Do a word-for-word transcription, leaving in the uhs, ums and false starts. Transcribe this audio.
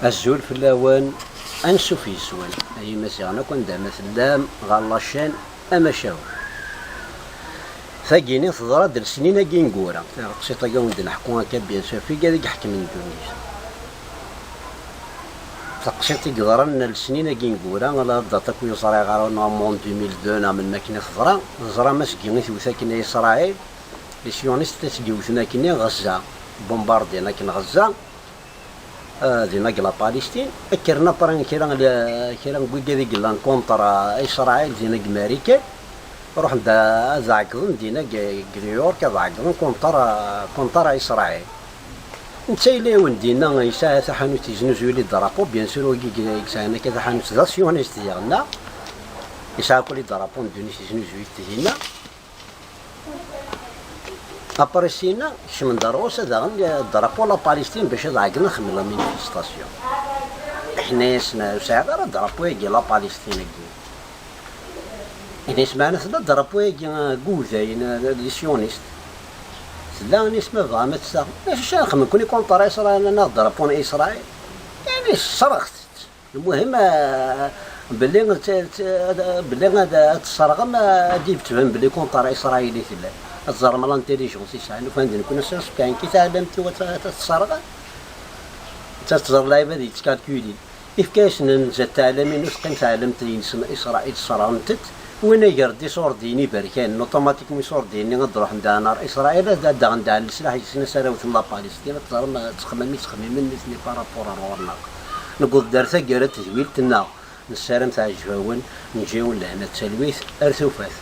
Azul fell-awen, ansuf yes-wen, ay Imaziɣen akk anda ma tellam ɣer la chaîne Amacahu. Tagini teḍra-d lesnin-agi ineggura, taqsiṭ-agi wen-d-neḥku akka bien sûr, fi gad i iḥekmen ddunit. Taqsiṭ i yeḍran lesnin-agi ineggura, ala date akk ur ẓriɣ ara, normalement deux mille deux neɣ melmi akken i teḍra, teẓram asgi i tewt akken Isṛayil, les sionistes asgi wten akken Ɣezza, bombardin akken Ɣezza, Ah, dinna deg la Palestine, kkren après kra, kra n wigad i yellan contre Isṛayil dinna deg Marikan, ruḥen-d ad ɛeggḍen dinna deg, deg New York, ad ɛeggḍen contre, contre Isṛayil. Netta yella yiwen dinna yesɛa taḥanut yeznuzuy les drapeaux, bien sûr, wigi i yesɛan akka taḥanut d asyunist diɣenna, yesɛa akk les drapeaux n ddunit yeznuzuy-it dinna. Après syin-a, kecmen-d ar ɣur-s daɣen drapeau la Palestine bac ad ɛeggnen xemmen la manifestation. Ḥna-yasen, ur sɛiɣ ara drapeau-agi la Palestine-agi. Ini-as, meɛna tella drapeau-agi n wudayen, les sionistes. Tella, ini-as, ma tebɣam ad tt-taɣem. Acu ara xemmen kuni contre Israël, neɣ drapeau n Israël? Ini-as, sserɣet-tt. Lmuhim, eh, belli, belli ad, ad tesserɣem, eh, ad d-tban belli contre Isṛayil i tella. Ad teẓrem l'intelligence i sɛan. Ufan-d nekkni s-, s-, kan ki taɛlamt-iw ad, ad tesserɣem. Ad tẓer lɛibad yettkalkuli. Ifka-yasen zdat teɛlamin, ur teqqim teɛlamt-nsen Isṛayil, sserɣent-t. Win ager-d iṣurdiyen iberkanen, automatiquement iṣurdiyen-nni ad d-ruḥen daɣen ar Isṛayil, ad, ad daɣen daɣen leslaḥ-nsen, ad s-ara wten la Palestine, ad teẓrem, ad ttxemmimen, ttxemmimen nitni par rapport ar ɣur-neɣ. Newweḍ-d ar taggara n tedwilt-nneɣ, nessaram teɛjeb-awen, neǧǧa-yawen lehna d talwit, ar tufat.